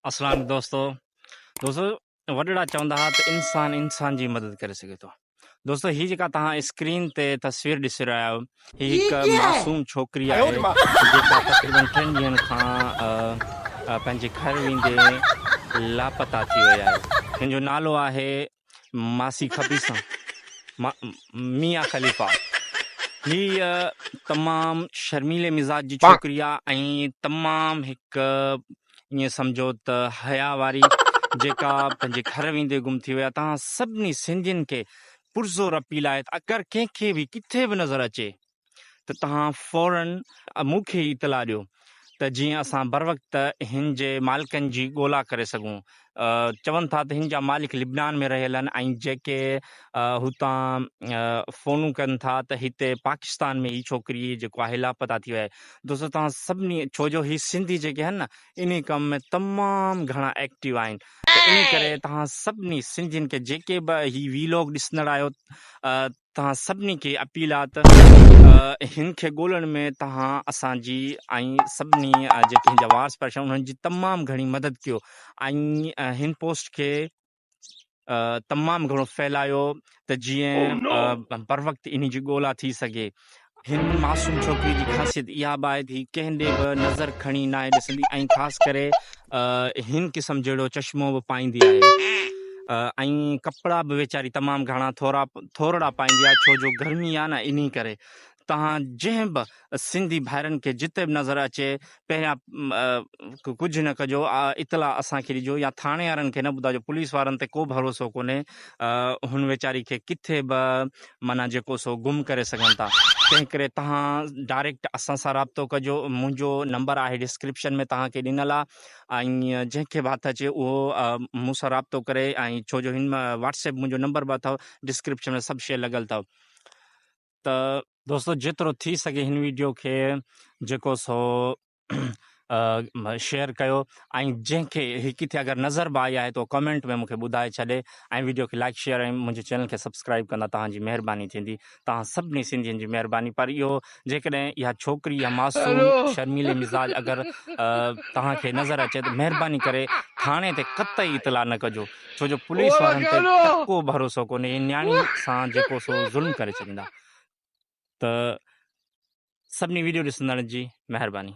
اسلام دوستو دوستو وڏڙا چوندا ها ته انسان انسان جي مدد ڪري سگهي ٿو دوستو هي جيڪا توهان اسڪرين تي تصوير ڏسي رهيا آهيو هي هڪ معصوم ڇوڪري آهي جيڪا تقريبن ٽن ڏينهن کان پنهنجي گهر ويندي لاپتا ٿي وئي آهي هن جو نالو آهي ماسي خبيثه ميان خليفه هيء تمام شرميلي مزاج جي ڇوڪري آ ۽ تمام هڪ ائين سمجهو ته حيا واري جيڪا پنهنجي گهر ويندي گم ٿي وئي آ توهان سڀني سنڌين کي پرزور اپيل آهي ته اگر ڪنهن کي به ڪٿي به نظر اچي ته توهان فورن مون کي اطلاع ڏيو ته جيئن اسان بروقت هن جي مالڪن جي ڳولا ڪري سگهون. چون ٿا ته هن جا مالڪ لبنان ۾ رهيل آهن ۽ جيڪي هتان فونون ڪن ٿا ته هتي پاڪستان ۾ هي ڇوڪري جيڪو آهي لاپتا ٿي وئي آهي. دوستو توهان سڀني ڇو جو هي سنڌي جيڪي آهن نه انهي ڪم ۾ تمام گهڻا ايڪٽو آهن ته انهي ڪري توهان سڀني سنڌين کي جيڪي به هي وي لاگ ڏسندڙ آهيو توهان سڀني کي اپيل آ ته هن کي ڳولڻ ۾ توهان اسان جي ۽ سڀني جيڪي هن جا وارث پريشان انهن جي تمام گهڻي مدد ڪيو ۽ هن پوسٽ کي تمام گهڻو ڦهلايو ته جيئن بروقت انهي جي ڳولا ٿي سگهي. هن معصوم ڇوڪري جي خاصيت اها به آهي ته هي ڪنهن ڏي به نظر کڻي ناهي ڏسندي ۽ خاص ڪري هن قسم جهڙو چشمو به پائيندي آهي ۽ ڪپڙا به ويچاري تمام گهڻا ٿورا ٿورڙا پائيندي آهي ڇو جو گرمي آهي نه انهي ڪري توهان جنهن به سنڌي ڀائرن کي جتي به نظر اچي پهريان ڪجهه نه ڪجو اطلاع اسان کي ڏجو يا ٿاڻي وارن کي نه ٻڌاجو پوليس وارن تي ڪو ڀروسو ڪونهي هن ويچاري کي ڪٿي به معنيٰ جيڪو سو گم ڪري سگهن ٿا تنهن ڪري توهان ڊائريڪٽ اسان سان رابطو ڪجو منهنجو نمبر آهي ڊسڪرپشن ۾ توهان کي ڏنل آهي ۽ جنهن کي به هٿ اچي اهو مون سان رابطو ڪري ۽ ڇو جو هن واٽس ايپ منهنجو نمبر به اٿو ڊسڪرپشن ۾ سڀ شيء لڳل اٿو ته دوستو جيترو ٿي سگهي هن ويڊيو کي جيڪو سو شيئر ڪيو ۽ جنهن کي هي ڪٿي اگر نظر به آئي آهي ته ڪمينٽ ۾ مونکي ٻڌائي ڇڏي ۽ ويڊيو کي لائڪ شيئر ۽ منهنجي چينل کي سبسڪرائب ڪندا توهان جي مهرباني ٿيندي توهان سڀني سنڌين جي مهرباني پر اهو جيڪڏهن اها ڇوڪري يا معصوم شرميلي مزاج اگر توهان کي نظر اچي ته مهرباني ڪري ٿاڻي تي قطعي اطلاع نه ڪجو ڇو جو پوليس وارن تي ٽڪو ڀروسو ڪونهي هي نياڻي سان جيڪو سو ظلم ڪري ڇڏيندا ته سڀني ويڊيو ڏسندڙن جي مهرباني.